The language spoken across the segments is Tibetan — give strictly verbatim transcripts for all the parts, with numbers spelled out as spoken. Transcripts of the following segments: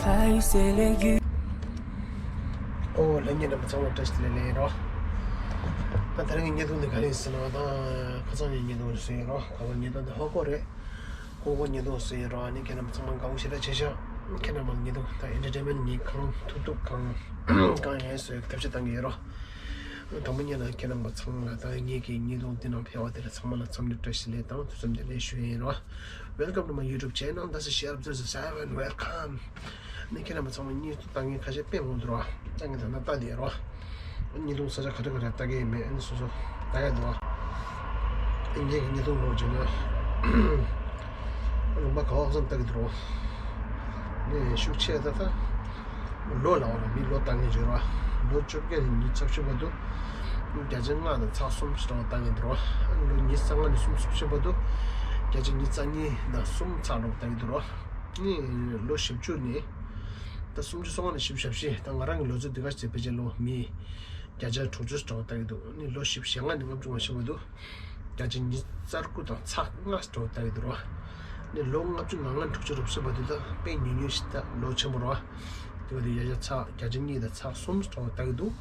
How you say let you ཨོ་ལྷན་རྒྱས་རྣམ་པ་ཚང་མ་བཀྲ་ཤིས་བདེ་ལེགས་ལེགས་རོ། ད་དེ་རིང་གི་བརྙན་ཐུང་འདི་ག་རེ་ཡིན་ཟེར་ན་ད་ཁ་སང་ཉིན་བརྙན་ཐུང་རེད་ཟེར་ཡིན་རོ། ཁ་སང་བརྙན་ཐུང་འདི་ཧོ་ཀོ་རེད། ཧོ་ཀོ་བརྙན་ཐུང་ཟེར་ཡིན་རོ། ཨ་ནི་ཁྱེད་རྣམ་པ་ཚང་མ་དགའ་བོ་ཞེ་དྲག་བྱས་ཤག་ཁྱེད་རྣམ་པ་བརྙན་ཐུང་ད་ཨེན་ཊར་ཊེན་མེན་ཊི་ངས་གང་ཐུབ་ཐུབ་གང་གང་ཡིན་ཟེར་ཐབས་ཤེས་བཏང་གི་ཡིན་རོ། དང་པོ་ཉིད་ལ་ཁྱེད་རྣམ་པ་ཚང་མ་ལ་ད་ངེད་ཀྱི་བརྙན་ཐུང་འདི་ནང་ཕེབས་པ་དེ་ལ་ཚང་མ་ལ་འཚམས་འདྲི་བཀྲ་ཤིས་བདེ་ལེགས་དང་ཐུགས་རྗེ་ཆེ་ཞུ་ཡིན་རོ། Welcome to my YouTube channel. This is Sherab zero zero seven. Welcome. ནི་ཁྱེད་རྣམ་པ་ཚང་མ་བརྙན་ཐུང་ལྟ་མཁན་ཁ་ཤས་དཔེ་མང་འདུག་རོ། ད་ངས་ད་ལྟ་ལྟ་བསྡད་རོ། བརྙན་ཐུང་ས་ཆ་ག་འདྲ་ག་འདྲ་ལྟ་གི་ཡིན་མིན་ཨ་ནི་སོ་སོ་ལྟ་ཡ་འདུག་ཨ། ངེད་ཀྱི་བརྙན་ཐུང་ལོག་བྱས་ན་ལུང་པ་ག་བ་ཙམ་ལྟ་གི་འདུག་རོ། ནི་ཤུགས་ཆེ་ད་ད། ལོ་ལ་བ་ལ་མི་ལོ་ལྟ་མཁན་བྱོས་ར། ལོ་བཅོ་བརྒྱད་ནས་ཉི་ཤུ་རྩ་བཞི་བར་དུ། བརྒྱ་ཆ་ལྔ་དང་ཚེག་གསུམ་ཞིག་ལྟ་མཁན་འདུག་ར། ལོ་ཉི་ཤུ་རྩ་ལྔ་ནས་སུམ་ཅུ་སོ་བཞི་བར་དུ། བརྒྱ་ཆ་ཉི་ཤུ་རྩ་གཉིས་དང་གསུམ་ཚེག་ལོག་ལྟ་མཁན་འདུག་ར། ནི་ལོ་བཞི་བཅུ་ནས། ད་སུམ་ཅུ་སོ་ལྔ་ནས་བཞི་བཅུ་ཞེ་བཞི། ད་ང་རང་གི་ལོ་ཚོད་འདི་ག་ཞིག་ཕལ་ཆེར་ལོ་མི། བརྒྱ་ཆ་དྲུག་ཅུ་ཞིག་ལྟ་མཁན་འདུག་ནི་ལོ་བཞི་བཅུ་ཞེ་ལྔ་ནས་ལྔ་བཅུ་ང་བཞི་བར་དུ། བརྒྱ་ཆ་ཉི་ཤུ་རྩ་དགུ་དང་ཚེག་ལྔ་འགྲོ་ལྟ་གི་འདུག་རོ། ནི་ལོ་ལྔ་བཅུ་ང་ལྔ་དྲུག་ཅུ་རེ་བཞི་བར་དུ་ད་དཔེ་ཉུང་ཉུང་ཞིག་ད་ལོ་ཆེན་པོ་རོ། དེ་བ་དེ་བརྒྱ་ཆ་ཚེག་བརྒྱ་ཆ་གཉིས་དང་ཚེག་གསུམ་འགྲོ་ལྟ་གི་འདུག་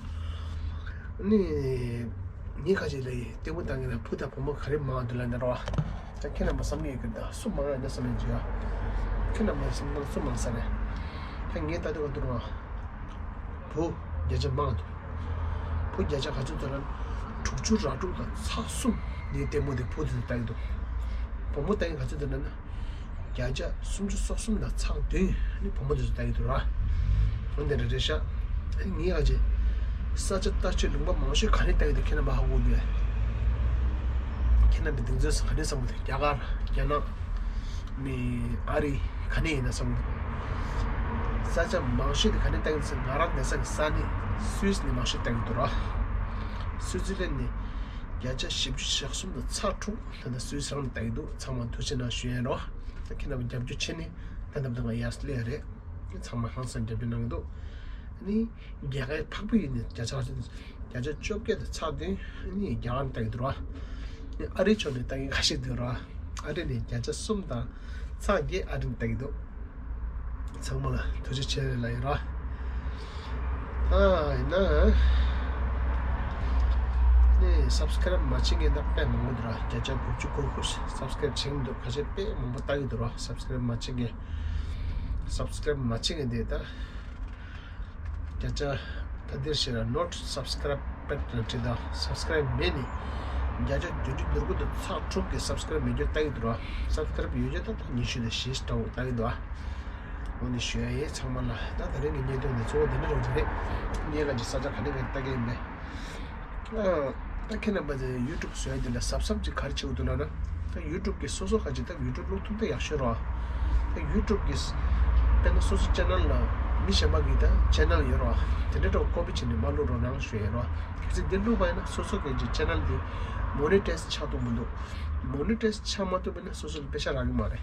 ནི་ངས་ཁ་ཅིག་ལ་ཡི་ལྟད་མོ་ལྟ་མཁན་ལ་བུ་དང་བུ་མོ་ག་རེ་མང་འདུག་ལབ་ན་རོ། ད་ཁྱེད་རྣམ་པ་བསམ་ཡས་ཀྱི་ད་སུ་མང་ཡོད་ན་བསམ་ཡས་ཀྱི་ཡ། ཁྱེད་རྣམ་པ་བསམ་ན་སུ་མང་ས་རེད། ད་ངས་ལྟ་དུས་ག་འདུག་རོ། བུ་བརྒྱ་ཆ་མང་འདུག་བུ་བརྒྱ་ཆ་ག་ཚོད་འདུག་ལབ་ན་དྲུག་ཅུ་རེ་དྲུག་དང་ཚེག་གསུམ་ནས་ལྟད་མོ་དེ་བུ་དེ་ལྟ་གི་འདུག་བུ་མོ་ལྟ་མཁན་ག་ཚོད་འདུག་ལབ་ན་བརྒྱ་ཆ་སུམ་ཅུ་སོ་གསུམ་དང་ཚེག་བདུན་ནི་བུ་མོ་དེ་ཚོ་ལྟ་གི་འདུག་ར། འོན་ཏེ་རེ་རེ་ཤག་ངས་ཨ་ཅེ་ས་ཆ་ལྟ་ཆོས་ལུང་པ་མང་ཤོས་ག་ནས་ལྟ་གི་འདུག་ཁྱེད་རྣམ་པ་ཧ་གོ་འདུག་ཁྱེད་རྣམ་པའི་གདེང་ཚོད་ག་ནས་བསམ་གི་འདུག་རྒྱ་གར་རྒྱ་ནག་ནི་ཨ་རི་ག་ནས་ཡིན་ན་བསམ་གི་འདུག་ས་ཆ་མང་ཤོས་དེ་ག་ནས་ལྟ་གི་འདུག་ཟེར་ང་རང་བསྡད་ས་གི་ས་གནས་སུད་སི་ནས་མང་ཤོས་ལྟ་གི་འདུག་ར། སུད་སི་ལན་ནས་བརྒྱ་ཆ་བཞི་བཅུ་ཞེ་གསུམ་དང་ཚེག་དྲུག་ད་ལྟ་སུད་སི་རང་ལ་ལྟ་གི་འདུག་ཚང་མ་ཐུགས་རྗེ་གནང་ཞུ་ཡ་རོ། ད་ཁྱེད་རྣམ་པ་རྒྱབ་སྐྱོར་བྱས་ནས་ད་ལྟ་ང་ཡར་སླེབས་ཡ་རེད། ཚང་མ་ཧང་སང་རྒྱབ་སྐྱོར་གནང་གི་འདུག་ནི་རྒྱ་གར་འཕགས་པའི་ཡུལ་ནས་བརྒྱ་ཆ་བརྒྱ་ཆ་བཅོ་བརྒྱད་དང་ཚེག་བདུན་ནི་རྒྱ་གར་ལྟ་གི་འདུག་ར། ནི་ཨ་རིའི་ཕྱོགས་ནས་ལྟ་མཁན་ཁ་ཤས་འདུག་ར། ཨ་རི་ནས་བརྒྱ་ཆ་གསུམ་དང་ཚེག་བརྒྱད་ཨ་རི་ནས་ལྟ་གི་འདུག་ཚང་མ་ལ་ཐུགས་རྗེ་ཆེ་ལབ་ཡིན་ར། ཨ་ཡིན་ན་ནི་སབ་སི་ཀ་རེབ་མ་བྱེད་མཁན་ད་དཔེ་མང་པོ་འདུག་ར། བརྒྱ་ཆ་དགུ་བཅུ་གོ་དགུ་སབ་སི་ཀ་རེབ་བྱེད་མཁན་འདུག་ཁ་ཤས་དཔེ་མང་པོ་ལྟ་གི་འདུག་ར། སབ་སི་ཀ་རེབ་མ་བྱེད་མཁན། སབ་སི་ཀ་རེབ་མ་བྱེད་མཁན་དེ་ད། བརྒྱ་ཆ་ད་འདིར་བཤད་ན་not subscribed ལ་བྲིས་དང་སབ་སི་ཀ་རེབ་མེད་ནི། བརྒྱ་ཆ་བདུན་ཅུ་དོན་དགུ་དང་ཚེག་དྲུག་གི་སབ་སི་ཀ་རེབ་མེད་རྒྱུ་ལྟ་གི་འདུག་ར། སབ་སི་ཀ་རེབ་ཡོད་རྒྱུ་ད་ད་ཉི་ཤུ་དང་བཞི་ལྟ་བུ་ལྟ་གི་འདུག་ཨ། འོ་ནི་ཞུ་ཡ་ཡིན་ཚང་མ་ལ། ད་ད་རིང་གི་བརྙན་ཐུང་འདི་གཙོ་བོ་འདི་འདྲ་རང་ཅིག་རེད། ངས་ང་ཅིག་ས་ཆ་ག་ནས་ག་ནས་ལྟ་གི་ཡིན་པས། ཨ། ད་ཁྱེད་རྣམ་པ་ཚོས་ཡུ་ཊུབ་བཟོ་ཡ་འདི་ལ་གཟབ་གཟབ་ཅིག་ག་རེ་བྱེད་དགོས་འདུག་ལབ་ན། ད་ཡུ་ཊུབ་ཀྱི་སོ་སོ་ག་ཅིག་ད་ཡུ་ཊུབ་བླུག་ཐུབ་ན་ཡག་ཤོས་རོ། ད་ཡུ་ཊུབ་ཀྱི་དཔེར་ན་སོ་སོ་ཅེ་ནལ་ལ་མི་གཞན་པ་གི་ད་ཅེ་ནལ་ཡོད་རོ། དེ་འདྲ་འདྲ་བོ་ཀོ་པི་བྱས་ནས་མ་བླུག་རོགས་གནང་ཞུ་ཡ་རོ། གལ་སྲིད་འདི་བླུག་པ་ཡིན་ན་སོ་སོ་གི་ཅེ་ནལ་འདི་མོ་ནི་ཊའི་ཛི་ཆགས་ཐུབ་མི་འདུག་མོ་ནི་ཊའི་ཛི་ཆགས་མ་ཐུབ་པ་ཡིན་ན་སོ་སོ་ལ་པེ་ཤ་རག་གི་མ་རེད།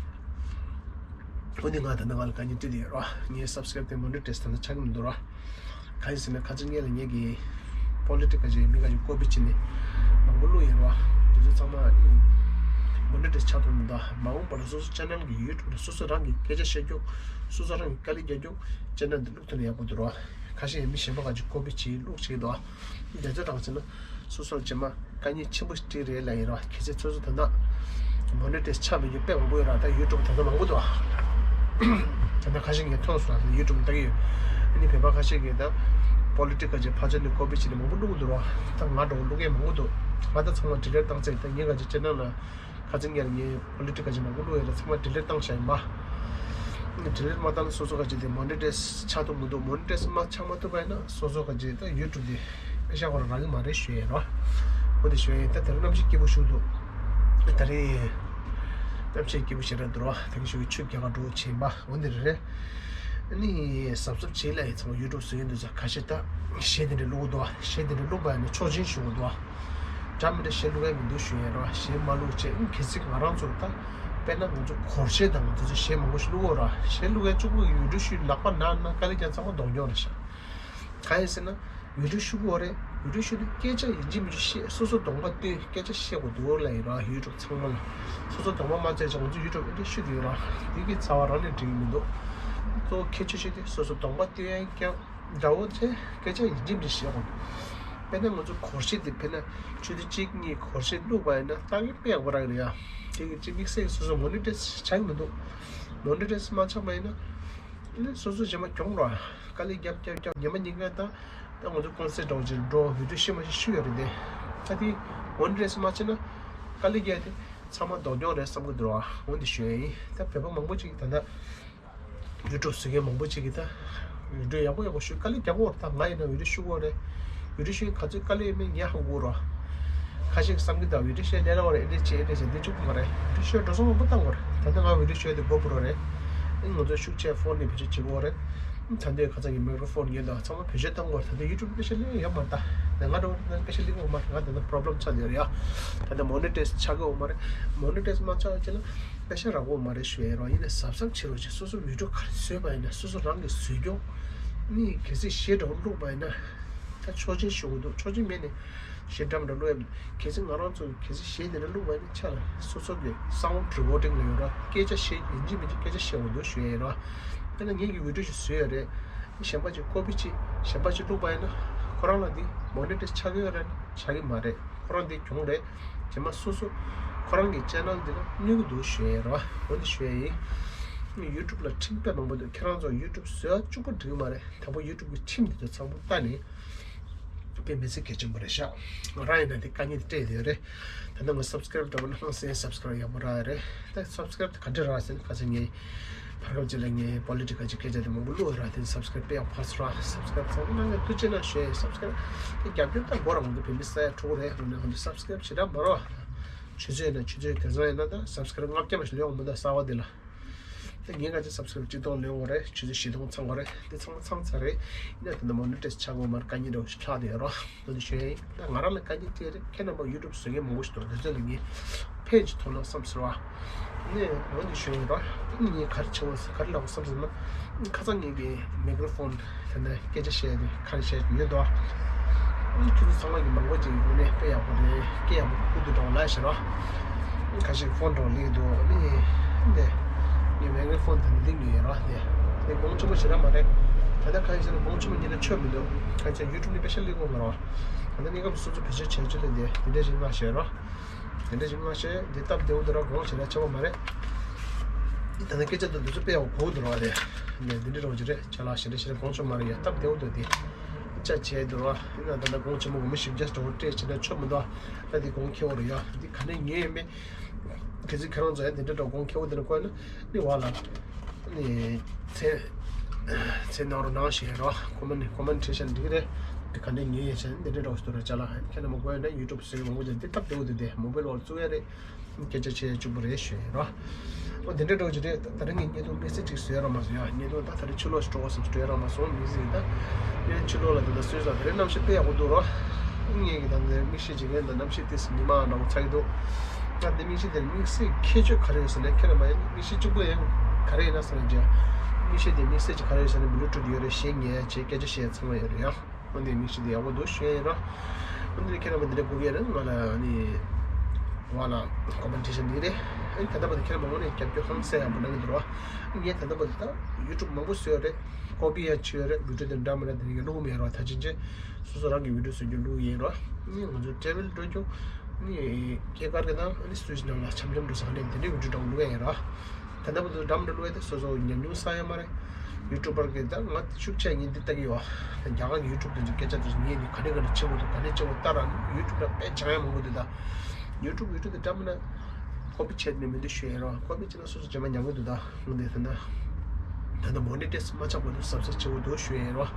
འོ་འདི་ང་ད་ནང་ང་ལ་དཀའ་ངལ་འཕྲད་དེ་ཡོད་རོ། ངའི་སབ་སི་ཀ་རེབ་དེ་མོ་ནི་ཊའི་ཛི་ད་ལྟ་ཆགས་ཀྱི་མི་འདུག་རོ། གང་ཡིན་ཟེར་ན་ཁ་ཚ་ངེད་ལ་ངེད་ཀྱི་པོ་ལི་ཊིག་ག་ཅིག་མི་ག་ཅིག་ཀོ་པི་བྱས་ནས་མང་པོ་བླུགས་ཡོད་རེད་བ། དེ་ཚོ་ཚང་མ་ནི་མོ་ནི་ཊའི་ཛི་ཆགས་ཐུབ་མི་འདུག་མ་འོངས་པ་ལ་སོ་སོ་ཅེ་ནལ་གྱི་ཡུ་ཊུབ་ལ་སོ་སོ་རང་གི་སྐད་ཆ་བཤད་རྒྱུ། སོ་སོ་རང་གི་དཀའ་ལས་རྒྱག་རྒྱུ། ཅེ་ནལ་འདི་བླུགས་ཐུབ་ན་ཡག་པོ་འདུག་རེད་བ། ཁ་ཤས་མི་གཞན་པ་ག་ཅིག་ཀོ་པི་བྱས་བླུགས་བྱས་འདུག་བ། དེ་ཚོ་དང་བྱས་ན་སོ་སོར་རྗེས་མ་དཀའ་ངལ་ཆེན་པོ་ཞིག་འཕྲད་རེད་ལབ་ཡིན་རོགས། ཁྱེད་ཚོས་ཚོད་ཚོད་ད་ལྟ་མོ་ནི་ཊའི་ཛི་ཆགས་མེད་རྒྱུ་དཔེ་མང་པོ་ཡོད་ར། ད་ཡུ་ཊུབ་ད་ལྟ་མང་པོ་འདུག་ཨ། ད་ལྟ་ཁ་ཤས་ངས་མཐོང་སོང་ར། ད་ཡུ་ཊུབ་ལྟ་གི་ཡོད། ཨ་ནི་བོད་པ་ཁ་ཤས་ཀྱིས་ད་པོ་ལི་ཊིག་ག་ཅིག་ཕར་ཕྱོགས་ནས་ཀོ་པི་བྱས་ནས་མང་པོ་བླུགས་འདུག་ར། ད་ང་འདྲ་བོ་བླུགས་མཁན་མང་པོ་འདུག་ང་ད་ཚང་མ་ཌི་ལིཊ་བཏང་ཚར། ད་ངས་ག་ཅིག་ཅེ་ནལ་ལ་ཁ་ཚ་ངེད་ལ་ངས་པོ་ལི་ཊིག་ག་ཅིག་མང་པོ་བླུགས་ཡོད་ར། ཚང་མ་ཌི་ལིཊ་བཏང་བཞག་ཡིན་པ། ཌི་ལིཊ་མ་བཏང་ན་སོ་སོ་ག་ཅིག་དེ་མོ་ནི་ཊའི་ཛི་ཆགས་ཐུབ་མི་འདུག་མོ་ནི་ཊའི་ཛི་མ་ཆགས་མ་ཐུབ་པ་ཡིན་ན་སོ་སོ་ག་ཅིག་ད་ཡུ་ཊུབ་དེ་པེ་ཤ་ཁོ་རང་རག་གི་མ་རེད་ཞུ་ཡ་རོ། འོ་དེ་ཞུ་ཡ་ཡིན། ད་དེ་རིང་གནམ་གཤིས་སྐྱིད་པོ་ཞིག་འདུག་ད་རིང་གནམ་གཤིས་སྐྱིད་པོ་ཞེ་དྲག་འདུག་རོ། ད་གིན་ཞུ་གི་ཆུ་རྒྱག་ག་འགྲོ་བྱེད་པ་འོ་འདི་རེད། ཨ་ནི་གཟབ་གཟབ་བྱེད་ལ་ཡིན་ཚང་མ་ཡུ་ཊུབ་བཟོ་ཡིན་འདུག་ས་ཁ་ཤས་ད་གཞས་དེ་འདྲ་བླུག་འདུག་གཞས་དེ་འདྲ་བླུག་པ་ཡིན་ན་ཆོག་མཆན་ཞུ་གི་འདུག་འདྲ་མི་འདྲ་གཞས་བླུག་ཡ་མི་འདུག་ཞུ་ཡ་རོ། གཞས་མ་བླུག་བྱས་ཨིན། གལ་སྲིད་ང་རང་ཚོ་ད་དཔེར་ན་ང་ཚོ་སྒོར་གཞས་དང་དེ་ཚོ་གཞས་མང་པོ་ཞིག་བླུག་འོ་ར། གཞས་བླུག་ཡ་གཅིག་པུ་ཡུལ་གྲུ་ཤུལ་ལག་པ་ན་ན་དཀའ་ལས་ཀྱང་ཚང་མ་གདོང་རྒྱོག་རེད་ཤག་གང་ཡིན་ཟེར་ན་ཡུལ་གྲུ་ཤུལ་གོ་རེད། ཡུལ་གྲུ་ཤུལ་དུ་སྐད་ཆ་ཡིན་གཅིག་མིན་གཅིག་བཤད། སོ་སོ་གདོང་པ་སྟོན། སྐད་ཆ་བཤད་དགོས་འདུག་ལ་ཡིན་ར། ཡུལ་གྲུ་ཚང་མ་ལ་སོ་སོ་གདོང་པ་མ་བཙལ་ཅང་ང་ཚོ་ཡུལ་གྲུ་ཨེ་འདྲ་ཤུལ་དུ་ཡོད་ར། འདི་གི་རྩ་བ་རང་ནས་འགྲིག་གི་མི་འདུག་གཙོ་བོ་ཁྱད་ཆོས་ཤིག་དེ་སོ་སོ་གདོང་པ་སྟོན་ཡ་ཀྱང་འདྲ་བོ་ཆེ་སྐད་ཆ་ཡིན་གཅིག་མིན་གཅིག་བཤད་དགོས་འདུག་དཔེར་ན་ང་ཚོ་སྒོར་གཞས་དེ་དཔེར་ན་ཆུ་ཚོད་གཅིག་གཉིས་སྒོར་གཞས་བླུགས་པ་ཡིན་ན་ཏག་ཏག་དཔེ་ཡག་པོ་རག་གི་རེད་ཡ། དེ་གི་གཅིག་དམིགས་བསལ་གྱི་སོ་སོ་མོ་ནི་ཊའི་ཛི་ཆགས་ཀྱི་མི་འདུག་མོ་ནི་ཊའི་ཛི་མ་ཆགས་པ་ཡིན་ན་ཨ་ནི་སོ་སོ་རྗེས་མ་གྱོང་རག་དཀའ་ལས་རྒྱབ་རྒྱབ་རྒྱབ་ཉི་མ་ཉིན་འགའ་ད་ད་ང་ཚོ་ཀོན་སར་ཊི་འདྲ་བོ་ཅིག་འགྲོ་བི་ཌིའོ་ཤེས་མ་ཤེས་ཤུ་ཡོད་རེད་དེ། ད་དེ་མོ་ནི་ཊའི་ཛི་མ་ཆགས་ན་དཀའ་ལས་རྒྱག་དེ་ཚང་མ་སྡུག་གྱོང་རེད་བསམ་གི་འདུག་ར། འོ་འདི་ཞུ་ཡ་ཡིན། ད་བོད་པ་མང་པོ་ཅིག་ད་ལྟ་ཡུ་ཊུབ་བཟོ་མཁན་མང་པོ་ཅིག་གིས་ད་བི་ཌིའོ་ཡག་པོ་ཡག་པོ་ཞུ་དཀའ་ལས་རྒྱག་གི་ཡོད་རེད། ད་ང་ཡིན་ན་བི་ཌིའོ་ཞུ་གི་ཡོད་རེད། བི་ཌིའོ་ཞུ་ག་ཚོད་དཀའ་ལས་ཡོད་མེད་ངས་ཧ་གོ་རོགས། ཁ་ཤས་ཀྱིས་བསམ་གྱི་འདུག་བི་ཌིའོ་བཤད་ལས་སླ་པོ་རེད། ཨེ་འདྲས་བྱེད་ཨེ་འདྲས་བྱེད་འདི་བཅུག་གི་མ་རེད། བི་ཌིའོ་ཞུ་འགྲོ་སོང་མང་པོ་བཏང་གི་ཡོད་རེད། ད་ལྟ་ང་བི་ཌིའོ་ཞུ་ཡ་དེ་གོ་པོ་རོ་རེད། ཨེ་ང་ཚོ་ཤུགས་ཆེ་ཕོན་ནས་བེད་སྤྱོད་བྱེད་ཀྱི་ཡོད་རེད། ད་ལྟའི་ཁ་སང་གི་མའི་ཀྲོ་ཕོན་ཡོད་འདུག་ཚང་མ་བེད་སྤྱོད་བཏང་གི་ཡོད་རེད། ད་ལྟ་ཡུ་ཊུབ་དཔེ་ཤ་ལེན་ཡོད་མ་རེད། ད་ང་འགྲོ་ན་དཔེ་ཤ་ལེན་གི་ཡོད་མ་རེད། ང་ད་ལྟ་པོ་རོབ་ལེམ་ཆགས་བསྡད་ཡོད་རེད་ཡ། ད་ལྟ་མོ་ནི་ཊའི་ཛི་ཆགས་ཀྱི་ཡོད་མ་རེད། མོ་ནི་ཊའི་ཛི་མ་ཆགས་ཡོད་ཅེ་ན་དཔེ་ཤ་རག་གི་ཡོད་མ་རེད་ཞུ་ཡ་རོགས། ཡིན་ནའི་གཟབ་གཟབ་བྱེད་རོགས་བྱེད། སོ་སོ་བི་ཌིའོ་ག་རེ་བཟོས་པ་ཡིན་ན་སོ་སོ་རང་གིས་བཟོས་ཀྱོང་ནི་གལ་སྲིད་གཞས་འདྲ་བོ་བླུགས་པ་ཡིན་ན་ད་ཆོག་མཆན་ཞུ་དགོས་འདུག་ཆོག་མཆན་མེད་ནས་གཞས་འདྲ་མི་འདྲ་བླུགས་ཡ་མི་འདུག་གལ་སྲིད་ང་རང་ཚོ་གལ་སྲིད་གཞས་དེ་འདྲ་བླུགས་པ་ཡིན་ན་ཆ་ལ་སོ་སོ་གི་སའུན་ཌི་རི་ཀོར་ཌིང་ལ་ཡོད་ར་སྐད་ཆ་བཤད་ཡིན་གཅིག་མིན་གཅིག་སྐད་ཆ་བཤད་དགོས་འདུག་ཞུ་ཡ་ཡིན་ར། དཔེར་ན་ངེད་ཀྱིས་བི་ཌིའོ་ཞིག་བཟོས་ཡོད་རེད། གཞན་པ་ཅིག་ཀོ་པི་ཅིག་གཞན་པ་ཅིག་བླུགས་པ་ཡིན་ན་ཁོ་རང་ལ་འདི་མོ་ནི་ཊའི་ཛི་ཆགས་ཀྱི་ཡོད་རེད་ན་ཆགས་ཀྱི་མ་རེད། ཁོ་རང་འདི་གྱོང་རེད། རྗེས་མ་སོ་སོ་ཁོ་རང་གི་ཅེ་ནལ་འདི་ལ་གནོད་ཀྱི་འདུག་ཞུ་ཡ་ཡིན་ར། འོ་འདི་ཞུ་ཡ་ཡིན། ཡུ་ཊུབ་ལ་ཁྲིམས་དཔེ་མང་པོ་འདུག་ཁྱེད་རང་ཚོ་ཡུ་ཊུབ་བཟོ་ཡ་གཅིག་པོ་འགྲིག་གི་མ་རེད། དང་པོ་ཡུ་ཊུབ་ཀྱི་ཁྲིམས་འདི་ཚོ་ཚང་པོ་ལྟ་ནས་དཔེ་མི་སྲིད་གལ་ཆེན་པོ་རེད་ཤག་ང་རང་ཡིན་ན་འདི་དཀའ་ངལ་འདི་སྤྲད་བསྡད་ཡོད་རེད། ད་ལྟ་ང་སབ་སི་ཀ་རེབ་འདྲ་བོ་ནང་སེ་སབ་སི་ཀ་རེབ་ཡག་པོ་རག་ཡོད་རེད། ད་སབ་སི་ཀ་རེབ་དེ་ག་འདྲ་རག་ཟེར་ན་ཁ་སང་ངས་བར་སྐབས་ཅིག་ལ་ངས་པོ་ལི་ཊི་ཀལ་གྱི་སྐད་ཆ་དེ་མང་པོ་བླུགས་ཡོད་ར། དེ་སབ་སི་ཀ་རེབ་དཔེ་ཡག་པོ་ཕར་སོང་ར། སབ་སི་ཀ་རེབ་ཚང་མ་གནང་མཁན་ཐུགས་རྗེ་གནང་ཞུ་ཡ་ཡིན། སབ་སི་ཀ་རེབ་དེ་རྒྱབ་སྐྱོར་ད་སྒོ་རང་དུ་བེད་མི་ས་ཡ་ཕྲུ་གུ་རེད། འོ་ན་ང་ཚོ་སབ་སི་ཀ་རེབ་ཞེ་དྲག་མ་རག་ཆུ་ཚོད་ཡིན་ན་ཆུ་ཚོད་དེང་སང་ཡིན་ན་ད་སབ་སི་ཀ་རེབ་ལྔ་བརྒྱ་མ་ཞིག་ལོན་འོང་མི་འདུག་གསར་པ་དེ་ལ། ད་ངས་ག་ཚོད་སབ་སི་ཀ་རེབ་གཅིག་སྟོང་ལོན་དགོས་རེད། ཆུ་ཚོད་བཞི་སྟོང་ཚང་དགོས་རེད། དེ་ཚང་མ་ཚང་ཚར་རེད། ཡིན་ན་ད་ནི་མོ་ནི་ཊའི་ཛི་ཆགས་དགོས་མ་རེད། དཀའ་ངལ་འདྲ་བོ་ཞིག་ལྷག་བསྡད་ཡོད་རོགས། འོ་འདི་ཞུ་ཡ་ཡིན། ད་ང་རང་ལ་དཀའ་ངལ་འཕྲད་རེད། ཁྱེད་རྣམ་པ་ཡུ་ཊུབ་བཟོ་མཁན་མང་པོ་ཞིག་འདུག་དེ་ཚོ་ལ་ངས་ཕན་ཅིག་ཐོགས་ན་བསམ་ཟེར་བ། ནས་འོ་འདི་ཞུ་ཡ་ཡིན་རོགས། ད་ནི་ངས་ག་རེ་བྱེད་དགོས་ག་རེ་ལབ་དགོས་བསམ་ཟེར་ན། ཁ་སང་ངེད་ཀྱི་མེ་ཀྲོ་ཕོན་དེ་ནས་སྐད་ཆ་བཤད་དེ་ག་རེ་བཤད་ཀྱི་ཡོད་དོ། ཁྱེད་ཚོ་ཚང་མ་གི་མང་པོ་ཅིག་གི་ངོས་ནས་དཔེ་ཡག་པོ་རེད། སྐད་ཡག་པོ་ཁུག་འདུག་འདྲ་བོ་ལབ་ཤག་རོགས། ཁ་ཤས་ཕོན་འདྲ་བོ་སླེབས་འདུག་ཨ་ནི་འདི་ངས་མེ་ཀྲོ་ཕོན་དེ་འདི་ངས་ཡོད་རོགས། དེ་དེ་གོང་ཆེན་པོ་ཞེ་དྲག་མ་རེད། ད་ལྟ་ཁ་ཤས་ཟེར་ན་གོང་ཆེན་པོ་ཉིད་ལ་ཆོད་མི་འདུག་ཁ་ཤས་ཡུ་ཊུབ་ནས་དཔེ་ཤ་སླེབས་ཀྱི་མ་རེད། ད་ལྟ་གནས་སྐབས་སུ་སོ་སོ་བེད་སྤྱོད་བྱས་བྱས་ལ་དེ་དེ་འདྲ་ཞིག་མ་བཤད་རོགས། དེ་འདྲ་ཞིག་མ་བཤད་འདི་སྟབས་བདེ་བོ་འདུག་ར། གོང་ཞེ་དྲག་ཆེ་བ་མ་རེད། ད་ལྟ་སྐད་ཆ་དང་འདི་ཚོ་དཔེ་ཡག་པོ་གོ་འདུག་ར། དེ་ནས་འདི་འདྲ་རོགས་ཀྱི་རེད། ཅ་ལག་ཞེ་དྲག་ཞེ་དྲག་གོང་ཆེ་མ་རེད་ཡ། སྟབས་བདེ་བོ་འདུག་དེ་ཅ་བྱས་འདུག་ར། ཡིན་ན་ད་ལྟ་གོང་ཆེན་པོ་ངོ་མ་ཞིབ་ཆ་འདྲ་བོ་སྤྲད་བྱས་ན་ཆོག་མི་འདུག་ད་འདི་གོང་ཁེ་བོ་རེད་ཡ། འདི་ག་ནས་ཉོས་ཡོད་མེད། གལ་སྲིད་ཁྱེད་རང་ཚོ་ཡང་འདི་འདྲ་འདྲ་གོང་ཁེ་བོ་འདི་ནས་བཀོད་ན་ནི་བ་ལ་ནི་ཚེ་ཚེ་ནང་རོ་ནང་ཞེས་རོ། ཀོ་མེན་ཀོ་མེན་ཊེ་ཤན་འགྲིག་རེད། འདི་ག་འདྲ་ཉོས་ཡོད་ཟེར་ན་འདི་འདྲ་འདྲ་བོ་ཞིག་འདུག་ར། ཅ་ལག་ཁྱེད་རྣམ་པ་དགོས་ཡོད་ན་ཡུ་ཊུབ་བཟོས་མང་པོ་ཅིག་འདི་སྟབས་བདེ་བོ་འདུག་དེ་མོ་བེལ་བར་བཙུགས་ཡ་རེད། སྐད་ཆ་བཤད་ཡ་གཅིག་པུ་རེད་ཞུ་ཡ་རོ། ཨོ་དེ་འདྲ་འདྲ་བོ་ཅིག་རེད། ད་རིང་གི་བརྙན་ཐུང་དམིགས་བསལ་ཅིག་བཟོས་ར་མ་བཟོས་ཡ། བརྙན་ཐུང་ད་ད་རེས་ཕྱི་ལོགས་སུ་འགྲོ་བ་སོང་སྤྲོད་ར་མ་སོང་མི་ཟིག་ད་ཡང་ཕྱི་ལོགས་ལ་ད་ལྟ་སོས་ས་ད་རེས་གནམ་གཤིས་དཔེ་ཡག་པོ་འདུག་རོ། ངས་ཀྱི་ད་ནི་མིག་ཤེལ་ཅིག་ཡོད་ད་གནམ་གཤིས་དེ་ཉི་མ་འདྲ་བོ་ཚ་གི་འདུག་ད་དེ་མིག་ཤེལ་དེར་དམིགས་བསལ་ཁྱད་ཆོས་ག་རེ་ཡོད་ཟེར་ན་ཁྱེད་རང་མ་ཡིན་མིག་ཤེལ་གཅིག་པུ་ཡིན་ག་རེ་ཡིན་ན་ཟེར་ན་རྒྱ་མིག་ཤེལ་དེ་དམིགས་བསལ་ཅིག་ག་རེ་ཡོད་ཟེར་ན་བི་ལུ་ཊུཐ་ཡོད་རེད། གཞས་ཉན་ཡ་བྱས་སྐད་ཆ་བཤད་ཡ་ཚང་མ་ཡོད་རེད་ཡ། འོ་འདི་མིག་ཤེལ་འདི་ཡག་པོ་འདུག་ཞུ་ཡ་ཡིན་ར། འོ་འདི་ཁྱེད་རང་མ་འདི་འདྲ་དགོས་ཀྱི་རེད། ང་ལ་ནི་བ་ལ་ཀོ་མེན་ཊེ་ཤན་འདི་རེད། ཨ་ནི་ད་ལྟ་བར་དུ་ཁྱེད་རང་མ་ངོ་ནས་རྒྱབ་སྐྱོར་ཧང་སེ་ཡག་པོ་གནང་གི་འདུག་ར། ངས་ད་ལྟ་བར་དུ་ད་ཡུ་ཊུབ་མང་པོ་བཟོས་ཡོད་རེད། ཀོ་པི་ཡང་བྱས་ཡོད་རེད། བི་ཌིའོ་དེ་འདྲ་མིན་ན་དེ་རིང་གི་བླུགས་མེད་ར། ད་ཕྱིན་ཆད་སོ་སོ་རང་གི་བི་ཌིའོ་བཟོ་རྒྱུ་བླུགས་ཡིན་ར། ནི་ང་ཚོ་ཊེ་བལ་འགྲོ་རྒྱུ་ནི་སྐྱེས་སྐར་གྱི་ནང་ཨ་ནི་སུ་ཝི་ཆི་ནང་ལ་འཆམ་འཆམ་འགྲོ་ས་ག་ནས་དེ་འདྲའི་བི་ཌིའོ་འདྲ་བོ་བླུགས་ཡ་ཡིན་ར། ད་ལྟ་བར་དུ་འགྲམ་འགྲོ་བླུགས་ཡ་དེ་སོ་སོ་ཉམས་མྱོང་བསགས་ཡ་མ་རེད། ཡུ་ཊུབ་པར་གྱི་ད་ང་ཤུགས་ཆེ་ངས་འདི་ལྟ་གི་ཡོད། རྒྱ་གར་གྱི་ཡུ་ཊུབ་དེ་ཚོ་སྐད་ཆ་དེ་ཚོ་ངས་ནི་ག་ནས་ག་ནས་བྱེད་དགོས་འདུག་ག་ནས་བྱེད་དགོས་ལྟ་ར། ཡུ་ཊུབ་ལ་དཔེ་སྦྱང་ཡ་མང་པོ་འདུག་ད་ཡུ་ཊུབ་ཡུ་ཊུབ་དེ་འདྲ་མིན་ན་ཀོ་པི་བྱས་ནས་མི་འདུག་ཞུ་ཡ་རོགས། ཀོ་པི་བྱས་ན་སོ་སོ་རྗེས་མ་ཉམས་ཀྱི་འདུག་ད་འོ་འདི་ད་ད་ད་མོ་ནི་ཊེ་ཛི་མ་ཆགས་པ་འདུག་གཟབ་གཟབ་བྱེད་དགོས་འདུག་ཞུ་ཡ་རོགས།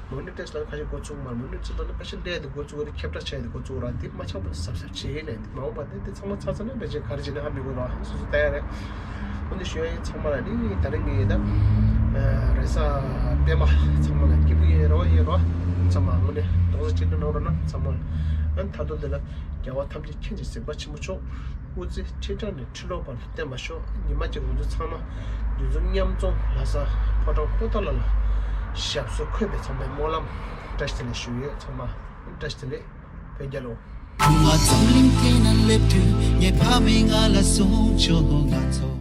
མོ་ནི་ཊེ་ཛི་ལ་ཁ་ཤས་འགོ་ཚུགས་མ་རེད། མོ་ནི་ཊེ་ཛི་ལ་ནི་ཕལ་ཆེར་འདི་ཡ་དེ་འགོ་བཙུགས་རེད། ཁྱབ་བསྒྲགས་བྱས་ཡ་དེ་འགོ་བཙུགས་ར། འདི་མ་ཆགས་པ་གཟབ་གཟབ་བྱེད་ཡིན་ནས་འདི་མ་འོངས་པ་འདི་འདི་ཚང་མ་ཚར་ཚར་ན་ཕལ་ཆེར་ག་རེ་བྱེད་ན་ཧ་མི་གོ་ར། སོ་སོ་ལྟ་ཡ་རེད། འོ་འདི་ཞུ་ཡ་ཡིན། ཚང་མ་ལ་ནི་ད་རིང་གི་ད་རེས་གཟའ་སྤེན་པ་ཚང་མ་ལ་སྐྱིད་པོ་ཡིན་རོགས་ཡིན་རོགས། ཚང་མ་དངོས་གནས་རྡོག་རྩ་གཅིག་སྒྲིལ་གནང་རོགས་གནང་ཚང་མ་ལ། ཨ་ནི་ད་དུང་འདི་ལ་རྒྱལ་བ་ཐམས་ཅད་མཁྱེན་ཅིང་གཟིགས་པ་ཆེན་པོ་མཆོག་དབུ་རྩེ་ཁྲི་བྲག་ནས་ཁྲི་ལོ་བར་དུ་བརྟན་པར་ཤོག་ཉི་མ་གཅིག་ང་ཚོ་ཚང་མ་འདི་ཚོ་མཉམ་འཛོམས་ལྷ་ས་ཕོ་བྲང་པོ་ཏཱ་ལ་ལ་ཞབས་སོར་འཁོད་པའི་ཚང་མའི་སྨོན་ལམ་བཀྲ་ཤིས་བདེ་ལེགས་ཞུ་ཡོད། ཚང་མ་བཀྲ་ཤིས་བདེ་ལེགས། བོད་རྒྱལ་ལོ། ང་འཛམ་གླིང་སྟེང་ན་སླེབས་དུས་ངའི་ཕ་མས་ང་ལ་གསུངས་བྱུང་། ང་ཚོ་